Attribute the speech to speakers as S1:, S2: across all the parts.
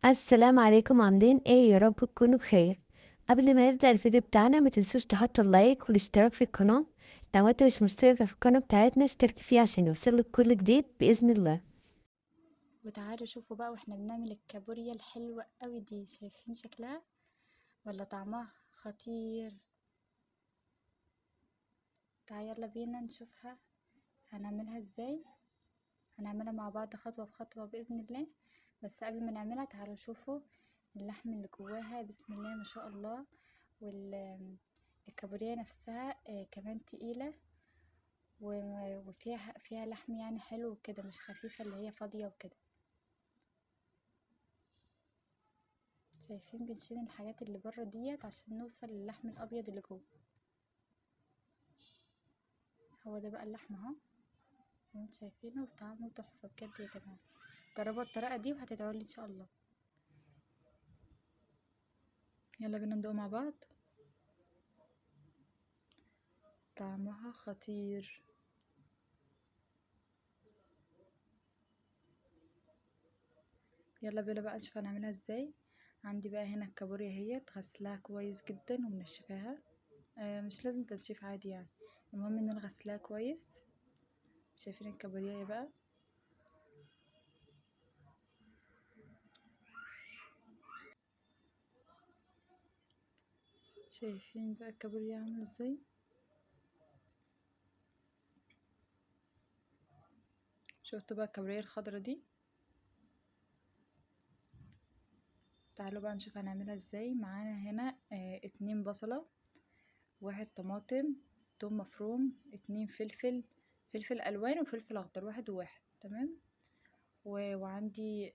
S1: السلام عليكم، عاملين ايه؟ يا رب تكونوا بخير. قبل ما نبدأ الفيديو بتاعنا ما تنسوش تحطوا اللايك والاشتراك في القناة. لو انت مش مشتركة في القناة بتاعتنا اشترك فيها عشان يوصلك كل جديد بإذن الله.
S2: وتعالوا شوفوا بقى واحنا بنعمل الكابوريا الحلوة قوي دي، شايفين شكلها ولا طعمها خطير؟ تعالوا يلا بينا نشوفها هنعملها ازاي. هنعملها مع بعض خطوة بخطوة بإذن الله. بس قبل ما نعملها تعالوا شوفوا اللحم اللي جواها، بسم الله ما شاء الله. والكابوريا نفسها كمان تقيلة وفيها لحم حلو كده، مش خفيفة اللي هي فاضية وكده. شايفين بنشيل الحاجات اللي بره ديت عشان نوصل للحم الابيض اللي جوه. هو ده بقى اللحم اهو، زي ما انتم شايفينه، وطعمه تحفة بجد يا جماعة. جربوا الطريقة دي وهتدعوا لي ان شاء الله.
S3: يلا بينا ندوق مع بعض. طعمها خطير. يلا بينا بقى نشوف هنعملها ازاي. عندي بقى هنا الكابوريا اهي، غسلاها كويس جدا ومنشفاها، مش لازم تنشيف عادي يعني، المهم ان انا غسلاها كويس. شايفين الكابوريا بقى؟ شايفين بقى الكابوريا عامله ازاي؟ شفتوا بقى الكابوريا الخضرا دي؟ تعالوا بقى نشوف هنعملها ازاي. معانا هنا 2 بصلة، 1 طماطم، توم مفروم، 2 فلفل، فلفل الوان وفلفل اخضر، 1 و1، تمام. وعندي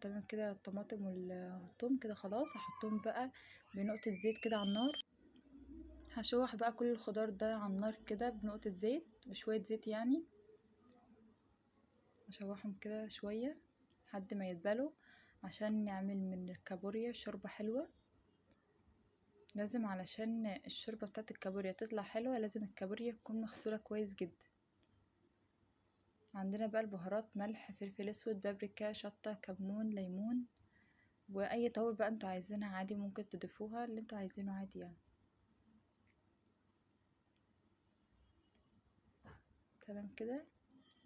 S3: تمام كده الطماطم والثوم كده خلاص. هحطهم بقى بنقطة زيت كده على النار. هشوح بقى كل الخضار ده على النار كده بنقطة زيت، بشوية زيت يعني، هشوحهم كده شوية لحد ما يتبلوا عشان نعمل من الكابوريا شوربة حلوة. لازم علشان الشوربة بتاعت الكابوريا تطلع حلوة لازم الكابوريا تكون مغسولة كويس جدا. عندنا بقى البهارات: ملح، فلفل اسود، بابريكا، شطة، كمون، ليمون، واي توابل بقى انتوا عايزينها عادي ممكن تضيفوها، اللي انتوا عايزينه عادي يعني. تمام كده.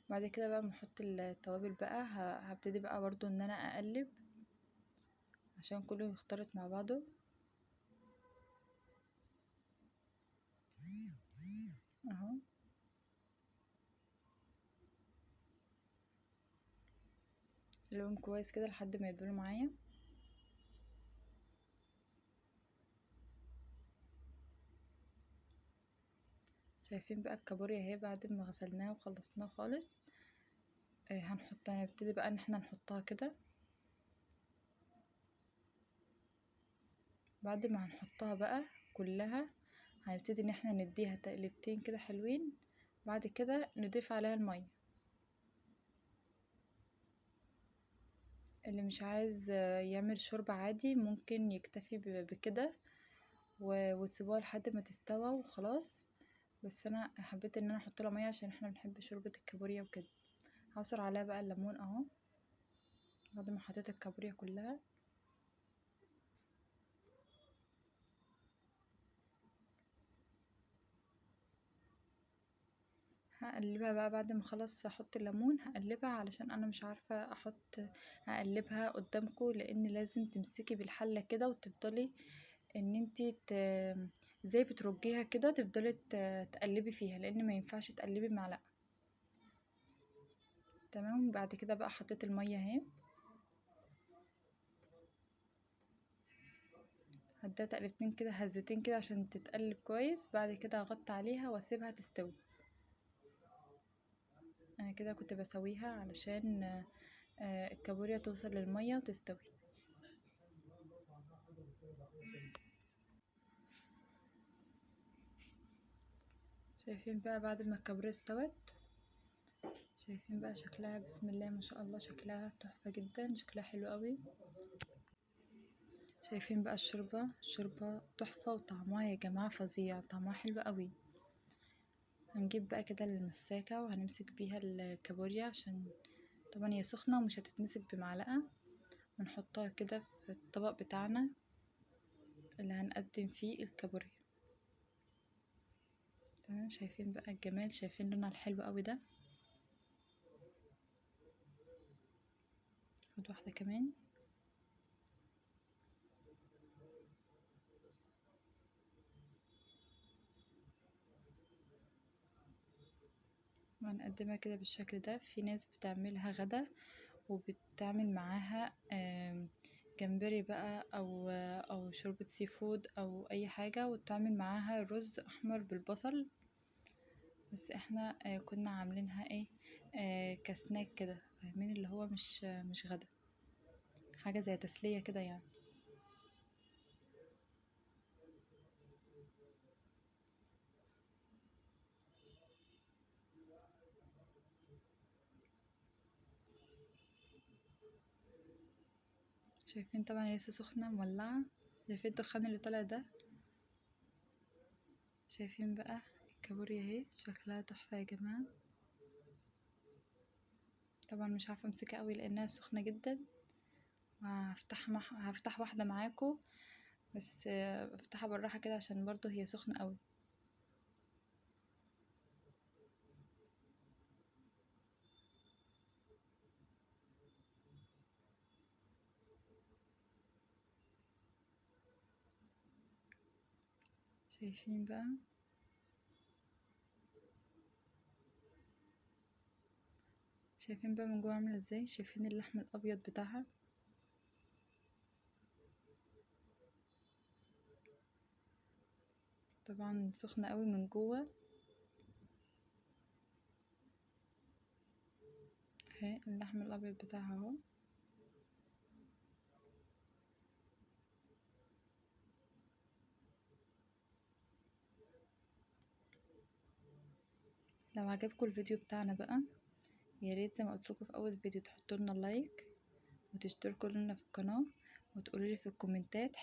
S3: بعد كده بقى بنحط التوابل بقى. هبتدي بقى برضو ان انا اقلب عشان كله يختلط مع بعضه. اهو قلبهم كويس كده لحد ما يدبلوا معايا. شايفين بقى الكابوريا اهي بعد ما غسلناها وخلصناها خالص. هنبتدي بقى ان احنا نحطها كده. بعد ما هنحطها بقى كلها هنبتدي ان احنا نديها تقلبتين كده حلوين. بعد كده نضيف عليها المية. اللي مش عايز يعمل شوربة عادي ممكن يكتفي بكده وتسيبوها لحد ما تستوى وخلاص. بس انا حبيت ان انا احط لها ميه عشان احنا بنحب شوربة الكابوريا وكده. هعصر عليها بقى الليمون اهو بعد ما حطيت الكابوريا كلها. هقلبها بقى بعد ما خلاص احط الليمون، هقلبها علشان انا مش عارفه اقلبها قدامكم، لان لازم تمسكي بالحله كده وتفضلي ان انتي زي بترجيها كده، تفضلي تقلبي فيها، لان ما ينفعش تقلبي بمعلقه. تمام. بعد كده بقى حطيت الميه اهي، هديها تقلبتين كده، هزتين كده عشان تتقلب كويس. بعد كده هغطي عليها واسيبها تستوي. انا كده كنت بسويها علشان الكابوريا توصل للميه وتستوي. شايفين بقى بعد ما الكابوريا استوت، شايفين بقى شكلها بسم الله ما شاء الله، شكلها تحفة جدا، شكلها حلو قوي. شايفين بقى الشوربة، الشوربة تحفة وطعمها يا جماعة فظيع، طعمها حلو قوي. هنجيب بقى كده المساكة وهنمسك بيها الكابوريا عشان طبعا هي سخنة ومش هتتمسك بمعلقة، ونحطها كده في الطبق بتاعنا اللي هنقدم فيه الكابوريا. تمام، شايفين بقى الجمال؟ شايفين لونها الحلو قوي ده؟ خد واحدة كمان. وهنقدمها كده بالشكل ده. في ناس بتعملها غدا وبتعمل معاها جمبري بقى او شوربة seafood او اي حاجة، وتعمل معاها رز احمر بالبصل. بس احنا كنا عاملينها ايه، كسناك كده، فاهمين؟ اللي هو مش غدا، حاجة زي تسلية كده يعني. شايفين طبعا لسه سخنة مولعة، شايفين الدخان اللي طالع ده؟ شايفين بقى الكابوريا اهي، شكلها تحفة يا جماعة. طبعا مش عارفة امسكها قوي لانها سخنة جدا، وهفتح واحدة معاكم، بس افتحها بالراحة كده عشان برضو هي سخنة قوي. شايفين بقى؟ شايفين بقى من جوه عامله ازاي؟ شايفين اللحم الابيض بتاعها؟ طبعا سخنة قوي من جوه اهي، اللحم الابيض بتاعها اهو. لو عجبكم الفيديو بتاعنا بقى، يا ريت زي ما قلت لكم في اول فيديو تحطوا لنا like وتشتركوا لنا في القناة وتقولوا لي في الكومنتات.